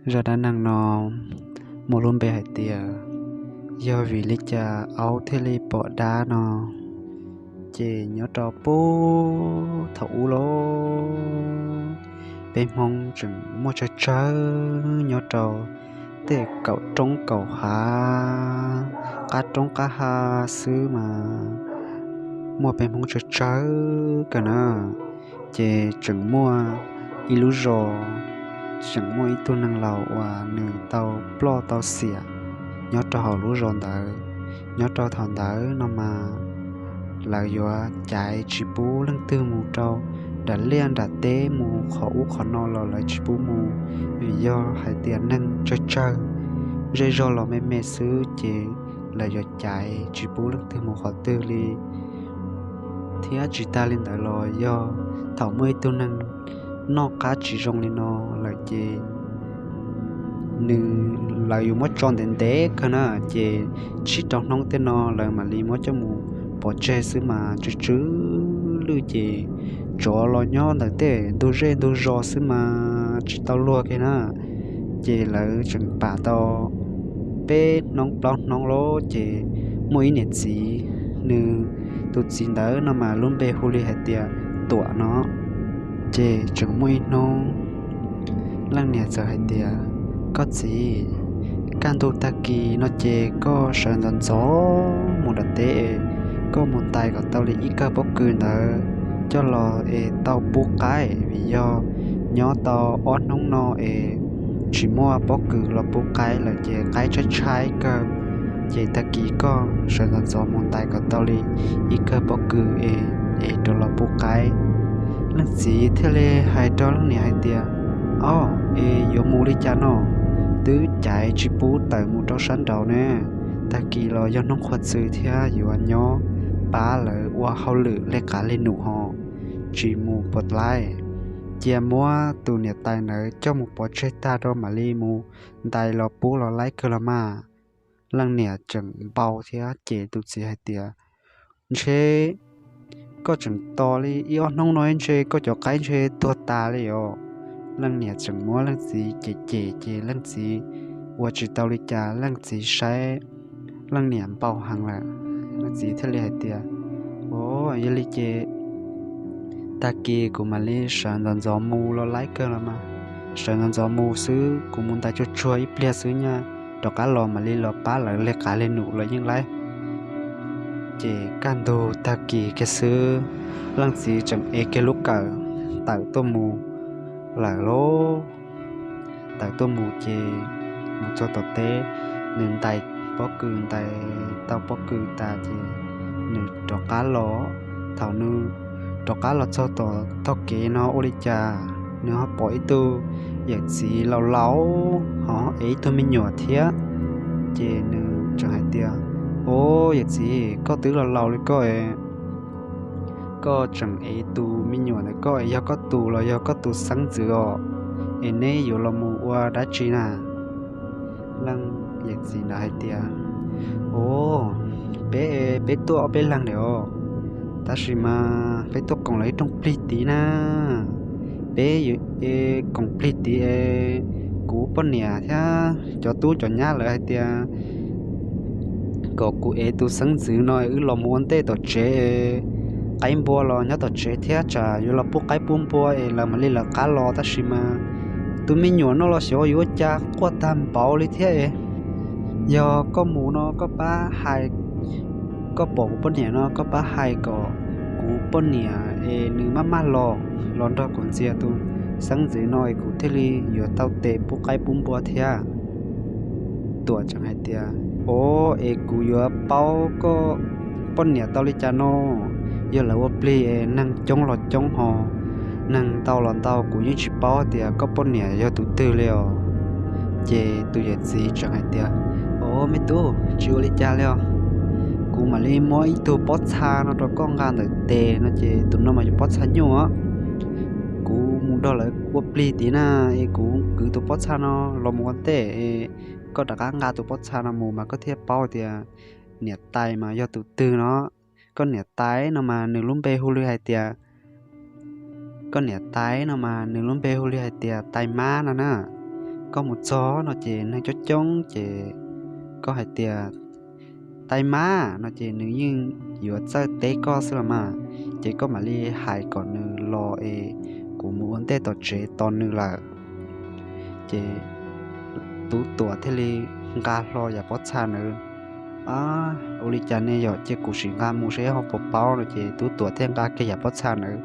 Zaj dab neeg no muaj lub npe hais tias yog vim li cas aub thiaj li pom dab no. Ces nyob rau puag thaum ub los, peb Hmoob tseem muaj tsawg tsawg nyob rau tej kaum roob kaum hav, qab roob qab hav xwb mas muaj peb Hmoob tsawg tsawg kawg na. Ces tseem muaj ib lub zos, tseem muaj ib tug neeg laus uas nws tau ploj tau xiam nyob rau hauv lub zos ntawd. Nyob rau thaum ntawd no mas lawv yuav caiv tsis pub leej twg mus rau nram liaj nram teb, mus qhov ub qhov no los lawv tsis pub mus, vim yog hais tias neeg tsawg tsawg, zej zog los me me xwb ces lawv yuav caiv tsis pub leej twg mus qhov twg li. Thiab tsis tas li ntawd los yog thaum muaj ib tug neeg noj qab tsis zoo li no lawm ces nws, lawv yuav muab tso ntev ntev kawg na, ces tsib rau hnub tej no lawv mam li muab coj mus pov tseg xwb mas tsw tsw lwj ces tsov los nyob ntawm tej ntug zej ntug zos xwb mas tsis tau luag kiag na. Ces lawv tseem pam tau peb hnub plaub hnub lawm ces muaj ib niam txiv, nws, tus txiv ntawd no mas lub npe hu li hais tias Tuam no. Ces tseem muaj ib hnub leej niam txawm hais tias, Koj txiv, kaj ntug tag kis no ces koj sawv ntxov ntxov mus nram teb es koj mus ntais kom tau li ib kawm pob kws ntawd coj los es tau pub qaib, vim yog nyob tau ob hnub no es tsis muaj pob kws los pub qaib lawm ces qaib tshaib tshaib kawg. Ces tag kis koj sawv ntxov ntxov mus ntais kom tau li ib kawm pob kws es, es rov los pub qaib. Leej txiv thiaj li hais rau leej niam hais tias, Ob, es yuav mus li cas no? Twb caiv tsis pub tawm mus rau sab nraud ne. Tag kis los yog hnub qhuav txwm thiab yuav nyob pab lawv ua hauj lwm li qav li num ho tsis mus puas laib. Cia muab tus niam tais ntawd coj mus pov tseg tag rau mam li mus ntais los pub los laib kawg los mas. Leej niam tseem npau thiab ces tus txiv hais tias, Ntshe koj tseem tos li ib ob hnub no ntshe koj cov qaib ntshe tuag tas li os. Leej niam tseem muab leej txiv cem cem ces leej txiv ua tsis tau li cas, leej txiv saib leej niam npau heev lawm, leej txiv thiaj li hais tias, Os, yog li ces tag kis kuv mam li sawv ntxov ntxov mus los laib kawg los mas. Sawv ntxov ntxov mus xwb, kuv mus ntais tsuag tsuag ib pliag xwb nyaj rov qab los mam li los pab lawv li qav li num los yeej laib. Ces kaj ntug tag kis kiag xwb, leej txiv tseem ev kiag lub kawm tawm tuaj mus lawm lauj. Tawm tuaj mus ces mus txog tom teb, nws ntais pob kws, ntais tau pob kws tas ces nws rov qab los. Thaum nws rov qab los txog tom tog kev no ua li cas nws ho pom ib tug yawm txiv laus laus ho ev ib tug me nyuam thiab. Ces nws tseem hais tias, Os, yawm txiv, koj twb laus laus li koj es koj tseem ev tus me nyuam ntawm koj es yog koj tus los yog koj tus xeeb ntxwv os, es neb yuav los mus ua dab tsi na? Leej yawm txiv ntawd hais tias, Os, peb, peb tuaj ob peb leeg lawm os, tab sis mas peb tuaj koom lawv ib rooj plig tid na. Peb koom plig tid es kuv poj niam thiab cov tub cov nyab lawv hais tias kom kuv ev tus xeeb ntxwv no wb los mus ua ntej tom tsev, qaib npua los nyob tom tsev thiab tsam yuav los pub qaib pub npua es lawv mam li lawv qab los, tab sis mas tus me nyuam no los xyov yuav ua cas quaj tag npaum li thiab es. Yog koj mus no koj pab hais, koj pom kuv poj niam no koj pab hais kom kuv poj niam es nws maj maj los, los nrog kuv ntxias tus xeeb ntxwv no es kuv thiaj li yuav tau tes pub qaib pub npua thiab. Tuam tseem hais tias, Os, es kuv yuav paub koj poj niam tau li cas no? Yog lawv ua plig es neeg coob los coob ho neeg ntau los ntau, kuv yeej tsis paub tias koj poj niam yog tus twg li os. Ces tus yawm txiv tseem hais tias, Os, me tub, tsis ua li cas li os. Kuv mam li muab ib tug pob txha no rau koj nqa ntawm tes no ces tus no mas yog pob txha nyuj. Kuv mus nrog lawv ua plig tid na, es kuv kwv tus pob txha no los mus ua ntej es koj rov qab nqa tus pob txha no mus mas koj thiaj paub tias niam tais mas yog tus twg no. Koj niam tais no mas nws lub npe hu li hais tias, koj niam tais no mas nws lub npe hu li hais tias Tais Mab no na. koj mus txog no ces neeg coob coob ces koj hais tias, Tais mab, no ces nws yeej yuav txawj teb koj xwb los mas. Ces koj mam li hais kom nws los es kuv mus ua ntej tom tsev tos nws lawm. Ces Tub Tuam thiaj li nqa hlo yam pob txha ntawd. Ua li cas ne yom, cia kuv sim nqa mus saib ho puas paub no ces Tub Tuam thiaj nqa kiag yam pob txha ntawd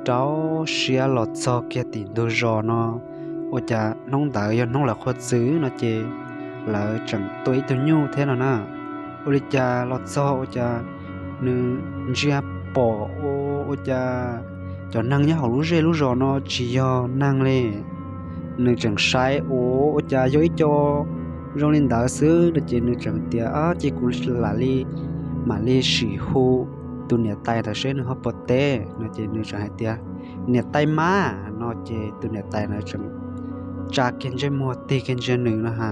rau siab los txog kiag tim ntug zos no, ua cas hnub ntawd yog hnub lawv qhuav txwv no ces lawv tseem tua ib tug nyuj thiab no na. Ua li cas los txog ua cas nws ntsia pom ua cas cov neeg nyob hauv lub zej lub zos no tsis yog neeg li. Nws tseem saib ua ua cas yog ib co zoo li ntawd xwb no ces nws tseem tias, Cia kuv lam li, mam li sim hu tus niam tais ntawd seb nws ho puas teb no ces nws tseem hais tias, Niam tais mab, no ces tus niam tais ntawd tseem tsa kiag ntsej muag tig kiag ntsia nws no ha,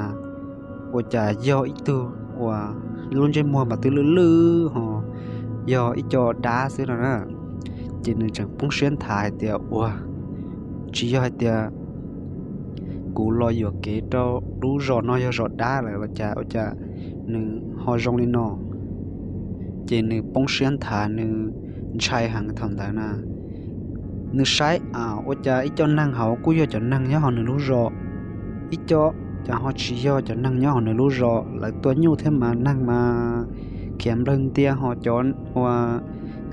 ua cas yog ib tug uas lub ntsej muag mas twb lwj lwj ho yog ib co dab xwb no na. Ces nws tseem poob siab nthav hais tias, Ua, tsis yog hais tias kuv los yuam kev rau lub zos no yog zos dab lawm los cas ua cas nws ho zoo li no? Ces nws poob siab nthav, nws ntshai heev thaum ntawd na. Nws saib ua cas ib co neeg hauv kuj yog cov neeg nyob hauv nws lub zos, ib co cas ho tsis yog cov neeg nyob hauv nws lub zos. Lawv tua nyuj thiab mas neeg mas khiav nplawg ntias ho cov ua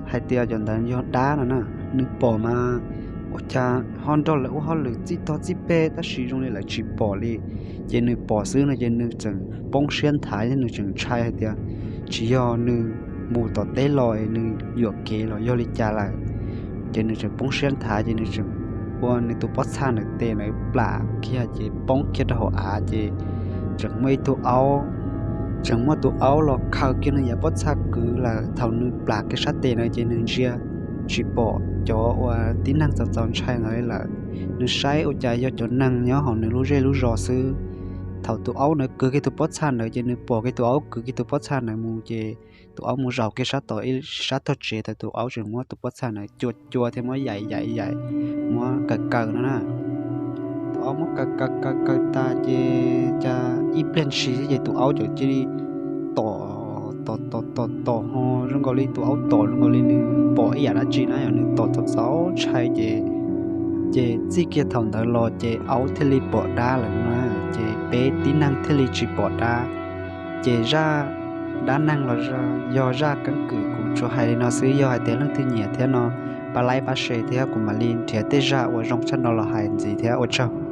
hais tias cov ntawd yog dab no na. Nws pom mas ua cas ho nrog lawv ua hauj lwm txij tog txij peg tab sis zoo li lawv tsis pom li. Ces nws pom xwb no ces nws tseem poob siab nthav, nws tseem ntshai hais tias tsis yog nws mus tom teb los nws yuam kev los yog li cas lawm. Ces nws tseem poob siab nthav ces nws tseem ua nws tus pob txha ntawd tes ntawd plam kiag ces poob kiag rau hauv av ces tseem muaj ib tug aub, tseem muaj tus aub los khaws kiag nws yam pob txha kwv lawm. Thaum nws plam kiag sab tes ntawd ces nws ntsia tsis pom cov uas tib neeg txaus txaus ntshai ntawd li lawm. Nws saib ua cas yog cov neeg nyob hauv nws lub zej lub zos xwb. Thaum tus aub ntawd kwv kiag tus pob txha ntawd ces nws pom kiag tus aub kwv kiag tus pob txha ntawd mus ces tus aub mus zaum kiag sab tom ib sab tog tsev, thaum tus aub tseem muab tus pob txha ntawd cua cua thiab muab yaim yaim yaim, muab kaws kaws no na. Tus aub muab kaws kaws kaws kaws tas ces cas ib pliag ntshis xwb ces tus aub cam cia li tom tom tom tom tom ho zoo nkaus li tus aub tom zoo nkaus li nws pom ib yam dab tsi na yom, nws tom txaus txaus ntshai ces, ces txij kiag thaum ntawd los ces aub thiaj li pom dab lawm na. Ces peb tib neeg thiaj li tsis pom dab. Ces zaj dab neeg los yog zaj keeb kwm kuv tsuas hais li no xwb, yog hais tias leej twg nyiam thiab no pab like pab share thiab kuv mam li nrhiav tej zaj uas zoo tshaj no los hais ntxiv thiab, ua tsaug.